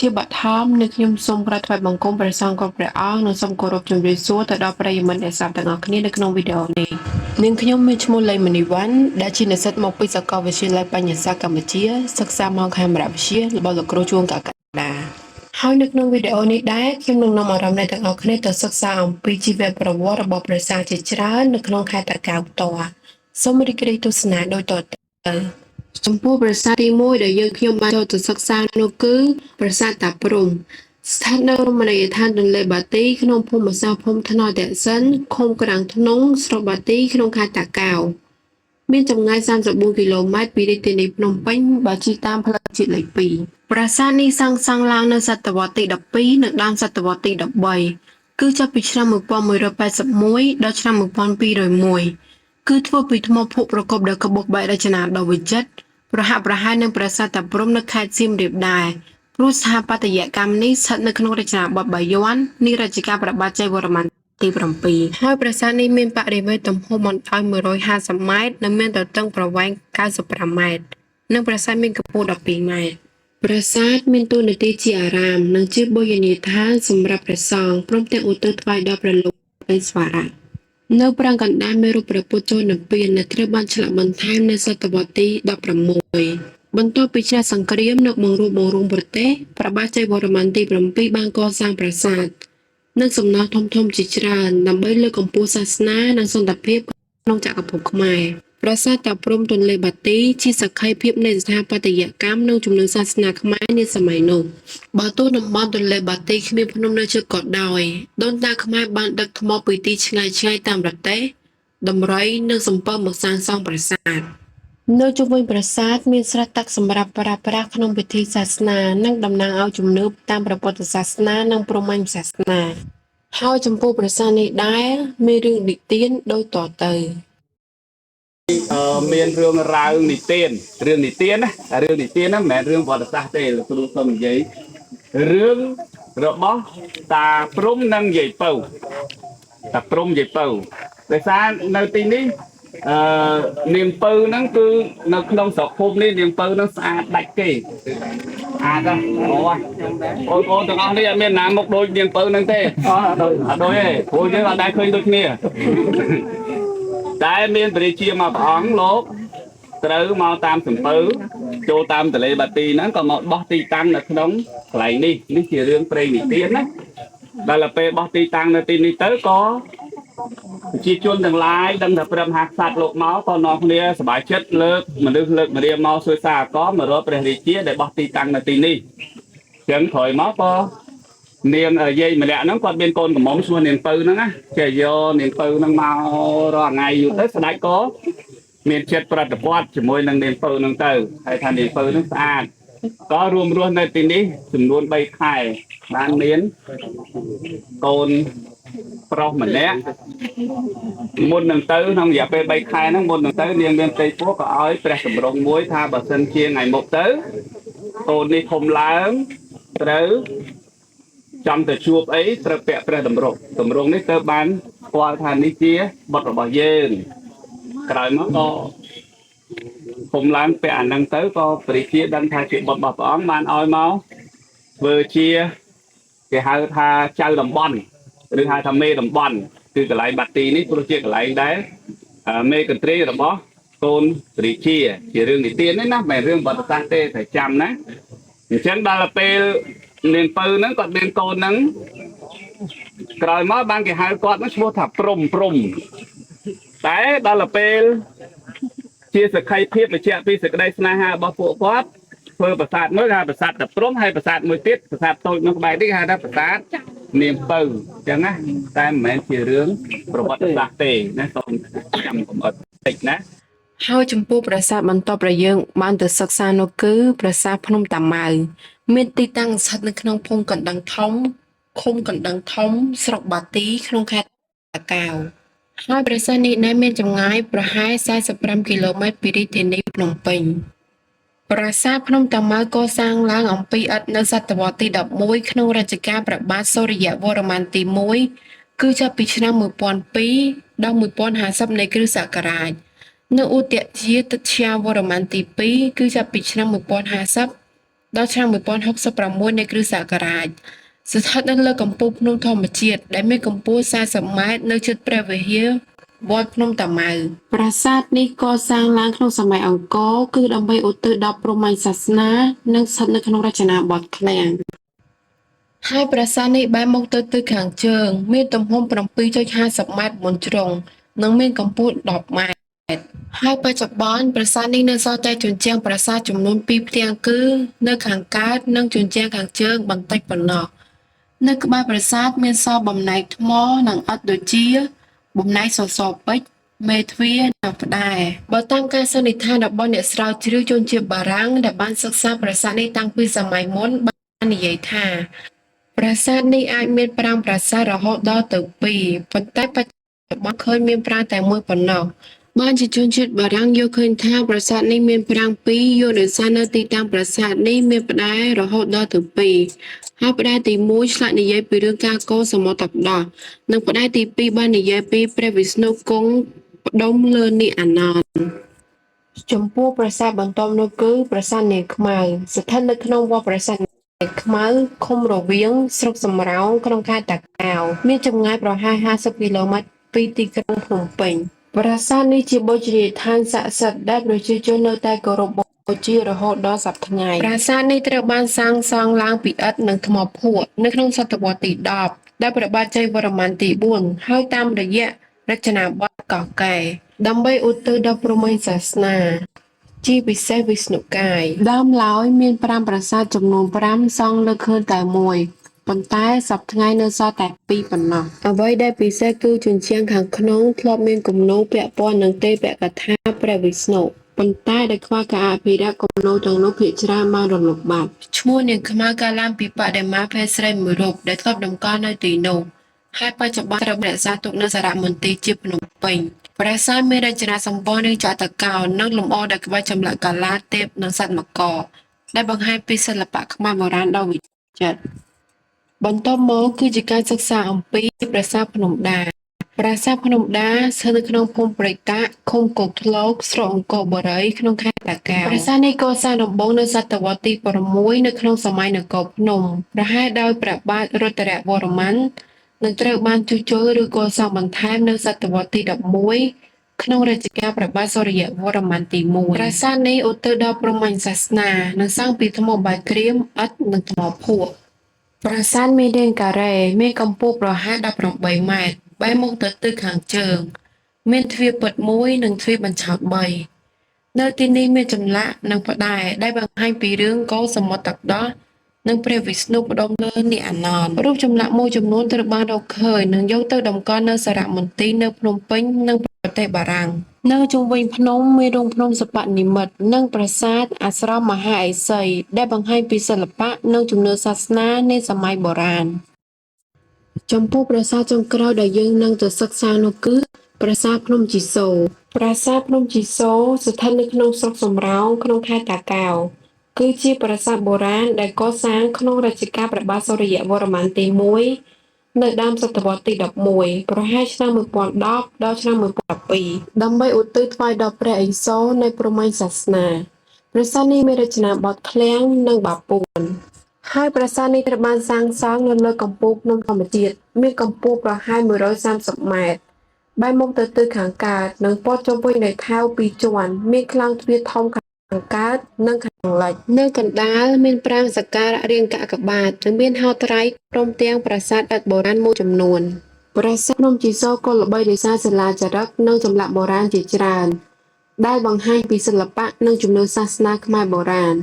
ជាបឋមនេះខ្ញុំសូមក្រាបថ្វាយបង្គំព្រះសង្ឃគ្រប់ព្រះអង្គនិងសូមគោរពជម្រាបសួរទៅដល់ប្រិយមិត្តអ្នកស្ដាប់ទាំងអស់គ្នានៅក្នុងវីដេអូនេះនាងខ្ញុំមានឈ្មោះលីមនីវ៉ាន់ដែលជានិស្សិតមកពីសាកលវិទ្យាល័យបញ្ញសាស្ត្រកម្ពុជាសិក្សាមកខាងមរវិទ្យារបស់លោកគ្រូជួងកក្កដាហើយនៅក្នុងវីដេអូនេះដែរខ្ញុំនឹងនាំអារម្មណ៍អ្នកទាំងអស់គ្នាទៅសិក្សាអំពីជីវប្រវត្តិរបស់ព្រះសង្ឃជាច្រើននៅក្នុងខេត្តតាកែវផ្ទាល់សូមរីករាយទស្សនាដូចតទៅ ចំពោះប្រាសាទទី1ដែលយើងខ្ញុំបានចូលទៅសិក្សានោះគឺប្រាសាទតាព្រហ្មស្ថិតនៅរមណីយដ្ឋានទន្លេបាទីក្នុងភូមិសាស្ត្រភូមិថ្នល់តាសិនឃុំក្រាំងធ្នង់ស្រុកបាទីក្នុងខេត្តតាកែវមានចម្ងាយ34គីឡូម៉ែត្រពីរាជធានីភ្នំពេញបើជិះតាមផ្លូវជាតិលេខ2ប្រាសាទនេះសាងសង់ឡើងនៅសតវត្សទី12និងដើមសតវត្សទី13គឺចាប់ពីឆ្នាំ1181ដល់ឆ្នាំ1201គឺធ្វើពីថ្មភក់ប្រកបដោយក្បូរក្បាច់រចនាដ៏វិចិត្រ ប្រហាក់ប្រហែលនឹងប្រាសាទតាព្រហ្មនៅខេត្តសៀមរាបដែរព្រោះស្ថាបត្យកម្មនេះស្ថិតនៅក្នុងរចនាបថបាយ័ននៃរជ្ជកាលព្រះបាទជ័យវរ្ម័នទី7ហើយប្រាសាទនេះមានបរិវេណទំហំបណ្ដោយ150ម៉ែត្រនិងមានទទឹងប្រវែង95ម៉ែត្រនិងប្រាសាទមានកម្ពស់12ម៉ែត្រប្រាសាទមានតួនាទីជាអារាមនិងជាបូជនីយដ្ឋានសម្រាប់ព្រះសង្ឃព្រមទាំងឧទ្ទិសថ្វាយដល់ព្រះលោកឥស្វរៈនៅប្រាង្គកណ្ដាលមានរូបព្រះពុទ្ធចូលនិព្វានដែលត្រូវបានឆ្លាក់បន្ថែមនៅសតវត្សទី16បន្ទាប់ពីឈ្នះសង្គ្រាមនិងបង្រួបបង្រួមប្រទេសព្រះបាទជ័យវរ្ម័នទី7បានកសាងប្រាសាទនិងសំណង់ធំៗជាច្រើនដើម្បីលើកកម្ពស់សាសនានិងសន្តិភាពក្នុងចក្រភពខ្មែរប្រាសាទតាព្រហ្មទន្លេបាទីជាសក្ខីភាពនៃស្ថាបត្យកម្មនិងជំនឿសាសនាខ្មែរនាសម័យនោះបើទោះតំបន់ទន្លេបាទីគ្មានភ្នំនៅជិតក៏ដោយដូនតាខ្មែរបានដឹកថ្មពីទីឆ្ងាយៗតាមរទេះដំរីនិងសំពៅមកសាងសង់ប្រាសាទនៅជុំវិញប្រាសាទមានស្រះទឹកសម្រាប់ប្រើប្រាស់ក្នុងពិធីសាសនានិងតំណាងឲ្យជំនឿតាមព្រះពុទ្ធសាសនានិងព្រហ្មញ្ញសាសនាហើយចំពោះប្រាសាទនេះដែរមានរឿងនិទានដូចតទៅ មានរឿងរ៉ាវនិទានរឿងនិទានណារឿងនិទានណាមិនមែនរឿងប្រវត្តិសាស្ត្រទេលោកគ្រូសូមនិយាយរឿងរបស់តាព្រំនិងយាយពៅតាព្រំយាយពៅដោយសារនៅទីនេះអឺនាងពៅហ្នឹងគឺនៅក្នុងស្រុកភូមិនេះនាងពៅហ្នឹងស្អាតដាច់គេស្អាតណាស់អូបងប្អូនទាំងអស់នេះអត់មានណាមុខដូចនាងពៅហ្នឹងទេអត់ដូចអត់ដូចទេព្រោះយើងអត់ដែលឃើញដូចគ្នាតែមានព្រះរាជាមកព្រះអង្គលោកត្រូវមកតាមសំពៅចូលតាមទលេបាទីហ្នឹងក៏មកបោះទីតាំងនៅក្នុងកន្លែងនេះនេះជារឿងព្រេងនិទានណាដល់ទៅពេលបោះទីតាំងនៅទីនេះទៅក៏ប្រជាជនទាំងឡាយដឹងថាព្រះមហាក្សត្រលោកមកក៏នាំគ្នាសប្បាយចិត្តលើកមនុស្សលើកម្រាមមកសួរសារកមករកព្រះរាជាដែលបោះទីតាំងនៅទីនេះអញ្ចឹងក្រោយមកក៏នាងយាយម្នាក់ហ្នឹងគាត់មានកូនកំមុំឈ្មោះនាងពៅហ្នឹងណាចេះយកនាងពៅហ្នឹងមករាល់ថ្ងៃយូរទៅស្ដេចក៏មានចិត្តប្រតិបត្តិជាមួយនឹងនាងពៅហ្នឹងទៅហើយថានាងពៅហ្នឹងស្អាតក៏រួមរស់នៅទីនេះចំនួន3ខែបានមានកូនប្រុសម្នាក់មុននឹងទៅក្នុងរយៈពេល3ខែហ្នឹងមុននឹងទៅនាងមានផ្ទៃពោះក៏ឲ្យព្រះតម្រង់មួយថាបើសិនជាថ្ងៃមុខទៅកូននេះធំឡើងត្រូវចង់ទៅជួបអីត្រូវពាក់ព្រះតម្រង់តម្រង់នេះទៅបានស្គាល់ថានេះជាបុត្ររបស់យើងក្រោយមកក៏ធំឡើងពាក់អាហ្នឹងទៅក៏ព្រះជាដឹងថាជាបុត្ររបស់ព្រះអង្គបានឲ្យមកធ្វើជាគេហៅថាចៅតំបន់ឬហៅថាមេតំបន់គឺកន្លែងបាទីនេះព្រោះជាកន្លែងដែលមេកន្ទ្រាយរបស់កូនព្រះជាជារឿងនិទាននេះណាមិនមែនរឿងបទសាស្ត្រទេតែចាំណាអញ្ចឹងដល់ពេលនាងពៅហ្នឹងគាត់មានកូនហ្នឹងក្រោយមកបានគេហៅគាត់ហ្នឹងឈ្មោះថាព្រំព្រំតែដល់ពេលជាសក្ខីភាពបញ្ជាក់ពីសេចក្តីស្នេហារបស់ពួកគាត់ធ្វើប្រាសាទមួយគេហៅប្រាសាទតាព្រំហើយប្រាសាទមួយទៀតប្រាសាទតូចនោះក្បែរនេះគេហៅថាប្រាសាទនាងពៅអញ្ចឹងណាតែមិនមែនជារឿងប្រវត្តិសាស្ត្រទេណាសូមចាំកុំអត់តិចណា ហើយចំពោះប្រាសាទបន្ទាប់ដែលយើងបានទៅសិក្សានោះគឺប្រាសាទភ្នំតាម៉ៅមានទីតាំងស្ថិតនៅក្នុងភូមិកណ្ដឹងធំឃុំកណ្ដឹងធំស្រុកបាទីក្នុងខេត្តតាកែវ ហើយប្រាសាទនេះដែលមានចម្ងាយប្រហែល45គីឡូម៉ែត្រពីរាជធានីភ្នំពេញ ប្រាសាទភ្នំតាម៉ៅកសាងឡើងអំពីឥដ្ឋនៅសតវត្សទី11ក្នុងរជ្ជកាលព្រះបាទសូរ្យវរ្ម័នទី1គឺចាប់ពីឆ្នាំ1002ដល់1050នៃគ្រិស្តសករាជនៅឧទយាទិត្យាវរ្ម័នទី2គឺចាប់ពីឆ្នាំ1050ដល់ឆ្នាំ1066នៃគ្រិស្តសករាជស្ថិតនៅលើកំពូលភ្នំធម្មជាតិដែលមានកម្ពស់40ម៉ែត្រនៅជិតព្រះវិហារវត្តភ្នំតាម៉ៅប្រាសាទនេះកសាងឡើងក្នុងសម័យអង្គរគឺដើម្បីឧទ្ទិសដល់ព្រហ្មញ្ញសាសនានិងស្ថិតនៅក្នុងរចនាបថឃ្លាំងហើយប្រាសាទនេះបែរមុខទៅទិសខាងជើង មានទំហំ7.50ម៉ែត្របួនជ្រុងនិងមានកម្ពស់10ម៉ែត្រហើយបច្ចុប្បន្នប្រាសាទនេះនៅសល់តែជញ្ជាំងប្រាសាទចំនួន2ផ្ទាំងគឺ នៅខាងកើតនិងជញ្ជាំងខាងជើងបន្តិចប៉ុណ្ណោះនៅក្បែរប្រាសាទមានសល់បំណែកថ្មនិងឥដ្ឋដូចជា បំណែកសសរពេជ្រមេទ្វារនិងផ្ដែបើតាមការសន្និដ្ឋានរបស់អ្នកស្រាវជ្រាវជនជាតិបារាំងដែលបានសិក្សាប្រាសាទនេះតាំងពីសម័យមុនបាននិយាយថា ប្រាសាទនេះអាចមានប្រាង្គប្រាសាទរហូតដល់ទៅ2ប៉ុន្តែបច្ចុប្បន្នឃើញមានប្រាង្គតែមួយប៉ុណ្ណោះបានជាជនជាតិបារាំងយល់ឃើញថាប្រាសាទនេះមានប្រាង្គពីរយល់ដោយសារនៅទីតាំងប្រាសាទនេះមានផ្ដែរហូតដល់ទៅ2ហើយផ្ដែទី1ឆ្លាក់និយាយពីរឿងការកូរសមុទ្រទឹកដោះនិងផ្ដែទី2បាននិយាយពីព្រះវិស្ណុគង់ផ្ដុំលើនាគអានន្ទចំពោះប្រាសាទបន្ទាប់នោះគឺប្រាសាទនាងខ្មៅស្ថិតនៅក្នុងវត្តប្រាសាទ នាងខ្មៅឃុំរវៀងស្រុកសំរោងក្នុងខេត្តតាកែវមានចម្ងាយប្រហែល50គីឡូម៉ែត្រពីទីក្រុងភ្នំពេញប្រាសាទនេះជាបូជនីយដ្ឋានស័ក្តិសិទ្ធិដែលប្រជាជននៅតែគោរពបូជារហូតដល់សព្វថ្ងៃប្រាសាទនេះត្រូវបានសាងសង់ឡើងពីឥដ្ឋនិងថ្មភក់នៅក្នុងសតវត្សទី10ដោយព្រះបាទជ័យវរ្ម័នទី4ហើយតាមរយៈរចនាបថកោះកែដើម្បីឧទ្ទិសដល់ព្រហ្មញ្ញសាសនា ជាពិសេសវិស្ណុកាយដើមឡើយមាន5ប្រាសាទចំនួន5សង់លើឃើញតែមួយប៉ុន្តែសព្វថ្ងៃនៅសល់តែ2ប៉ុណ្ណោះអ្វីដែលពិសេសគឺជញ្ជាំងខាងក្នុងធ្លាប់មានគំនូរពាក់ព័ន្ធនឹងទេវកថាព្រះវិស្ណុប៉ុន្តែដោយខ្វះការអភិរក្សគំនូរទាំងនោះភាគច្រើនបានរលុបបាត់ឈ្មោះនាងខ្មៅកើតឡើងពីបដិមាភេទស្រីមួយរូបដែលធ្លាប់តម្កល់នៅទីនោះហើយបច្ចុប្បន្នត្រូវបានរក្សាទុកនៅសារមន្ទីរជាតិភ្នំពេញប្រាសាទមានរចនាសម្ព័ន្ធរាងចតុកោណនិងលម្អដោយក្បាច់ចម្លាក់កាឡាទេពនិងសត្វមករដែលបង្ហាញពីសិល្បៈខ្មែរបុរាណដ៏វិចិត្របន្ទាប់មកគឺជាការសិក្សាអំពីប្រាសាទភ្នំដាប្រាសាទភ្នំដាស្ថិតនៅក្នុងភូមិព្រៃតាក់ឃុំគោកធ្លកស្រុកអង្គរបូរីក្នុងខេត្តតាកែវប្រាសាទនេះកសាងដំបូងនៅសតវត្សទី6នៅក្នុងសម័យនគរភ្នំប្រហែលដោយព្រះបាទរុទ្រវរ្ម័ននិងត្រូវបានជួសជុលឬកសាងបន្ថែមនៅសតវត្សទី11ក្នុងរជ្ជកាលព្រះបាទសូរ្យវរ្ម័នទី1ប្រាសាទនេះឧទ្ទិសដល់ព្រហ្មញ្ញសាសនានិងសាងពីថ្មបាយក្រៀមឥដ្ឋនិងថ្មភក់ប្រាសាទមានរាងការ៉េមានកម្ពស់ប្រហែល18ម៉ែត្របែរមុខទៅទិសខាងជើង មានទ្វារពិតមួយនិងទ្វារបញ្ឆោត3នៅទីនេះមានចម្លាក់និងផ្ដែដែលបង្ហាញពីរឿងកូរសមុទ្រទឹកដោះនិងព្រះវិស្ណុផ្ដុំលើនាគអានន្ទរូបចម្លាក់មួយចំនួនត្រូវបានរកឃើញនិងយកទៅតម្កល់នៅសារមន្ទីរនៅភ្នំពេញនិងប្រទេសបារាំងនៅជុំវិញភ្នំមានរូងភ្នំសិប្បនិម្មិតនិងប្រាសាទអាស្រមមហាឥសីដែលបង្ហាញពីសិល្បៈនិងជំនឿសាសនានៃសម័យបុរាណចំពោះប្រាសាទចុងក្រោយដែលយើងនឹងទៅសិក្សានោះគឺប្រាសាទភ្នំជីសូរប្រាសាទភ្នំជីសូរស្ថិតនៅក្នុងស្រុកសំរោងក្នុងខេត្តតាកែវគឺជាប្រាសាទបុរាណដែលកសាងក្នុងរជ្ជកាលព្រះបាទសូរ្យវរ្ម័នទី1នៅដើមសតវត្សទី11ប្រហែលឆ្នាំ1010ដល់ឆ្នាំ1012ដើម្បីឧទ្ទិសថ្វាយដល់ព្រះឥសូរនៃព្រហ្មញ្ញសាសនាប្រាសាទនេះមានរចនាបថឃ្លាំងនិងបាពួនហើយប្រាសាទនេះត្រូវបានសាងសង់នៅលើកំពូលភ្នំធម្មជាតិមានកម្ពស់ប្រហែល130ម៉ែត្របែរមុខទៅទិសខាងកើតនិងព័ទ្ធជុំវិញដោយថែវពីរជាន់មានក្លោងទ្វារធំខាងកើតនិងខាងលិចនៅកណ្ដាលមានប្រាង្គសក្ការៈរាងកាកបាទនិងមានហោត្រៃព្រមទាំងប្រាសាទឥដ្ឋបុរាណមួយចំនួនប្រាសាទភ្នំជីសូរក៏ល្បីដោយសារសិលាចារឹកនិងចម្លាក់បុរាណជាច្រើនដែលបង្ហាញពីសិល្បៈនិងជំនឿសាសនាខ្មែរបុរាណ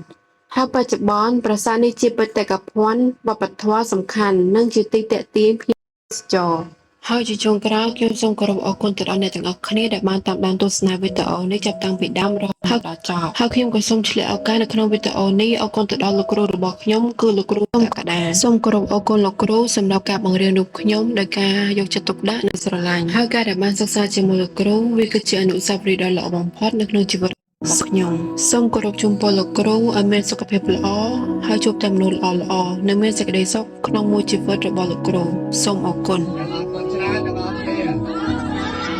ហើយបច្ចុប្បន្នប្រាសាទនេះជាបេតិកភណ្ឌវប្បធម៌សំខាន់និងជាទីទាក់ទាញភ្ញៀវទេសចរ។ ហើយជាចុងក្រោយខ្ញុំសូមគោរពអរគុណទៅដល់អ្នកទាំងអស់គ្នាដែលបានតាមដានទស្សនាវីដេអូនេះចាប់តាំងពីដើមរហូតដល់ចប់ហើយខ្ញុំក៏សូមឆ្លៀតឱកាសនៅក្នុងវីដេអូនេះអរគុណទៅដល់លោកគ្រូរបស់ខ្ញុំគឺលោកគ្រូសុំកដាសូមគោរពអរគុណលោកគ្រូសម្រាប់ការបង្រៀនរូបខ្ញុំដោយការយកចិត្តទុកដាក់និងស្រឡាញ់ហើយការដែលបានសិក្សាជាមួយលោកគ្រូវាគឺជាអនុស្សាវរីយ៍ដ៏ល្អបំផុតនៅក្នុងជីវិតរបស់ខ្ញុំសូមគោរពជូនពរលោកគ្រូឲ្យមានសុខភាពល្អហើយជួបតែមនុស្សល្អៗនិងមានសេចក្តីសុខក្នុងមួយជីវិតរបស់លោកគ្រូសូមអរគុណ អរគុណច្រើនទាំងអស់គ្នា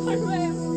คนแม่